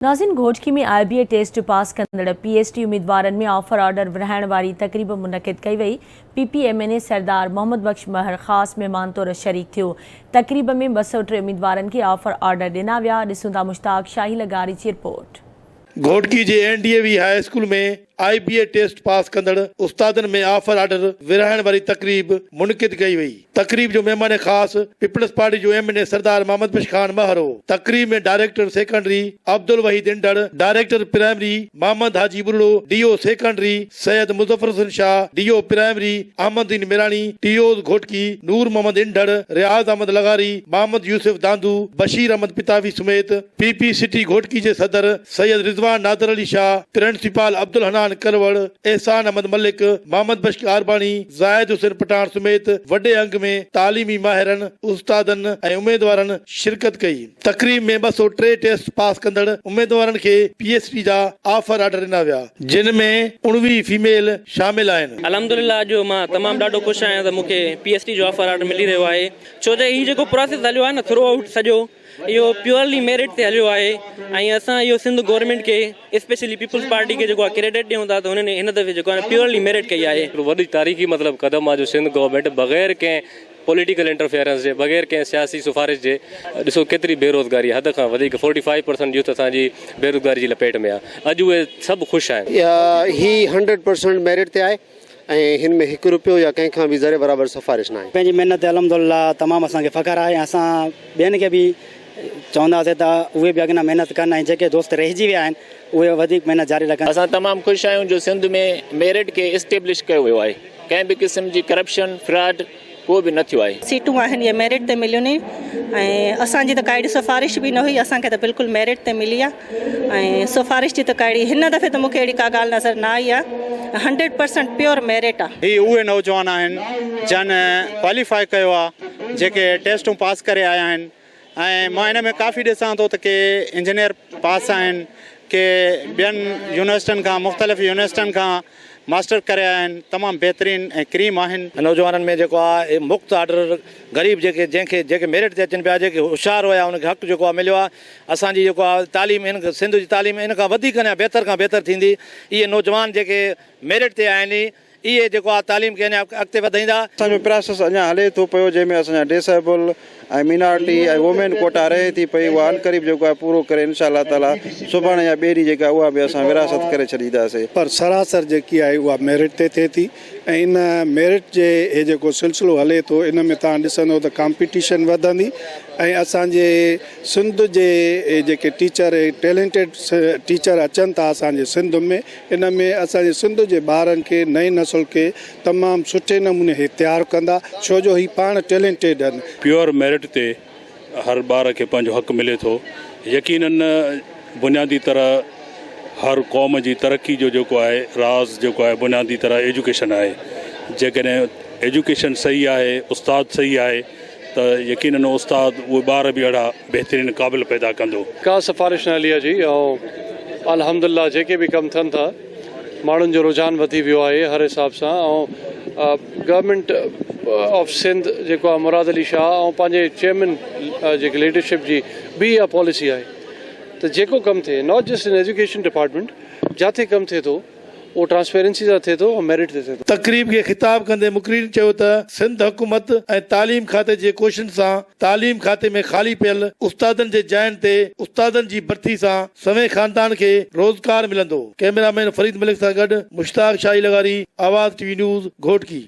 ناظرين Ghotki ۾ I B A test pass ڪندڙ P S T اميدوارن ۾ آفر آرڊر ورهائڻ واري تقريب منعقد ڪئي وئي، P P M N A Sardar Muhammad Bakhsh Mahar خاص مهمان طور شريڪ ٿيو، تقريب ۾ 203 اميدوارن کي آفر آرڊر ڏنا ويا، ڏسون ٿا مشتاق شاهي لغاري جي رپورٽ. گهوٽڪي جي N D A V high school ۾ I B A test pass ڪندڙ استادن ۾ آفر آرڊر ورهائڻ واري تقريب منعقد ڪئي وئي. تقريب جو مهمان خاص پيپلز پارٽي جو M N A Sardar Muhammad Bakhsh Khan Mahar هو. تقريب ۾ director secondary Abdul Waheed Indhar, director primary Muhammad Haji Buriro, D O secondary Syed Muzaffar Hussain Shah, D O primary Ahmed Uddin Mirani, T Os Ghotki Noor Muhammad Indhar, Riaz Ahmed لغاري، محمد يوسف داندو، بشير احمد پتافي سميت P P city Ghotki جي صدر سيد رضوان نادر Ali Shah, principal Abdul Hannan crore, احسان احمد ملڪ، محمد بخش عارباڻي، زاهد حسين پٺاڻ سميت وڏي انگ ۾ تعليمي ماهرن، استادن ۽ اميدوارن شرڪت ڪئي. تقريب ۾ 203 ٽيسٽ پاس ڪندڙ اميدوارن کي پي ايس ٽي جا آفر آرڊر ڏنا ويا، جن ۾ 19 فيميل شامل آهن. الحمدلله اڄ مان تمام ڏاڍو خوش آهيان ته مون کي پي ايس ٽي جو آفر آرڊر ملي رهيو آهي ڇو جو هي جيڪو پراسيس هليو آهي نه ٿرو آئوٽ سڄو اهو پيورلي ميرٽ تي هليو آهي ۽ اسان اهو سنڌ گورنمينٽ کي اسپيشلي پيپلز پارٽي کي جيڪو آهي ڪريڊٽ ڏيون ٿا ته هنن هن دفعي جيڪو آهي پيورلي ميرٽ ڪئي آهي. هڪڙو وڏي تاريخي مطلب قدم آهي جو سنڌ گورنمينٽ بغير ڪنهن پوليٽيڪل انٽرفيئرنس جي بغير ڪنهن سياسي سفارش جي ڏسو ڪيتري بيروزگاري حد کان وڌيڪ فورٽي فائيو پرسنٽ يوٿ اسان جي بيروزگاري جي لپيٽ ۾ آهي اڄ اهي سڀ خوش آهن. هي هنڊريڊ پرسنٽ ميرٽ تي آهي ۽ هن ۾ هڪ روپيو يا ڪنهن کان به ذري برابر سفارش ناهي. پنهنجي محنت تي الحمدلله تمام اسان کي فخر آهي ۽ اسان ٻين کي به چونداسين ته اهي به اڳنا محنت ڪن ۽ جيڪي دوست رهجي ويا آهن اهي وڌيڪ محنت جاري رکن. اسان تمام خوش آهيون جو سنڌ ۾ ميرٽ کي اسٽيبلش ڪيو ويو آهي ڪنهن به قسم جي ڪرپشن فراڊ ڪو به نه ٿيو آهي. سيٽون آهن اهي ميرٽ تي مليون ني ۽ اسان جي ته ڪا اهڙي سفارش به نه هئي اسان کي ته بلڪل ميرٽ تي ملي آ ۽ سفارش جي ته ڪا اهڙي هن دفعي ته مون کي اهڙي ڪا ڳالهه نظر نه آئي آ هنڊريڊ پرسنٽ پيور ميرٽ آ. هي اهي نوجوان آهن جن ڪواليفائي ڪيو آ جيڪي ٽيسٽون پاس ڪري آيا آهن ۽ مان ان ۾ ڪافي ڏسان ٿو ته ڪي انجنيئر پاس آهن ڪي ٻين يونيورسٽين کان مختلف يونيورسٽين کان ماسٽر ڪري آيا آهن تمام بهترين ۽ ڪريم آهن. نوجوانن ۾ جيڪو آ مفت آرڊر غريب جيڪي جنهن کي جيڪي ميرٽ تي اچن پيا جيڪي هوشيار هيا ان کي حق جيڪو آ مليو آ اسان جي جيڪو آ تعليم ان سنڌ جي تعليم ان کان وڌيڪ اڃا بهتر کان بهتر ٿيندي اهي نوجوان جيڪي ميرٽ تي آهن اهي جيڪو آ تعليم کي اڃا اڳتي وڌائيندا. اسان جو پراسيس اڃا هلي ٿو پيو جنهن ۾ اسان جا ڊيسايبل ۽ مينارٽي ۽ وومين ڪوٽا رهي ٿي پئي اها عنقريب جيڪو آهي پورو ڪري انشاء الله تعالي سڀاڻي يا ٻئي ڏينهن جيڪا اها به اسان ورهاست ڪري ڇڏينداسي. پر سراسر جيڪي آهي اها ميرٽ تي ٿئي ٿي ۽ ان ميرٽ جي هي جيڪو سلسلو هلي ٿو ان ۾ توهان ڏسندو ته ڪامپيٽيشن وڌندي ۽ اسان جي سنڌ جي جيڪي ٽيچر ٽيلنٽيڊ ٽيچر اچن ٿا اسان جي سنڌ ۾ ان ۾ اسان جي سنڌ جي ٻارن کي نئين نسل کي تمام سٺي نموني هي تيار ڪندا ڇو جو هي پاڻ ٽيلنٽيڊ آهن. پيور ميرٽ تي هر ٻار کي پنهنجو حق ملي ٿو. يقينن بنيادي طرح هر قوم جي ترقي جو جيڪو آهي راز جيڪو آهي بنيادي طرح ايجوڪيشن آهي. جيڪڏهن ايجوڪيشن صحيح آهي استاد صحيح آهي ته يقينن استاد اهي ٻار به اهڙا بهترين قابل پيدا ڪندو. ڪا سفارش نه هلي آ جي ۽ الحمدلله جيڪي به ڪم ٿين ٿا ماڻهن جو رجحان وڌي ويو آهي هر حساب سان ۽ گورنمينٽ آف سنڌ جيڪو آ مراد علي شاهه ۽ پنهنجي چيئرمين جيڪي ليڊرشپ جي به اها پاليسي آهي ته جيڪو ڪم ٿئي not just in education department جاٿي ڪم ٿئي ٿو اهو ٽرانسپيرنسي سان ٿئي ٿو ۽ ميرٽ تي ٿئي ٿو. تقريب کي خطاب ڪندي مقررين چيو ته سنڌ حڪومت ۽ تعليم کاتي جي ڪوششن سان تعليم کاتي ۾ خالي پيل استادن جي جاين تي استادن جي ڀرتي سان سوين خاندان کي روزگار ملندو. ڪئميرا مين فريد ملڪ سان گڏ مشتاق شاهي لغاري، آواز ٽي وي نيوز، گهوٽڪي.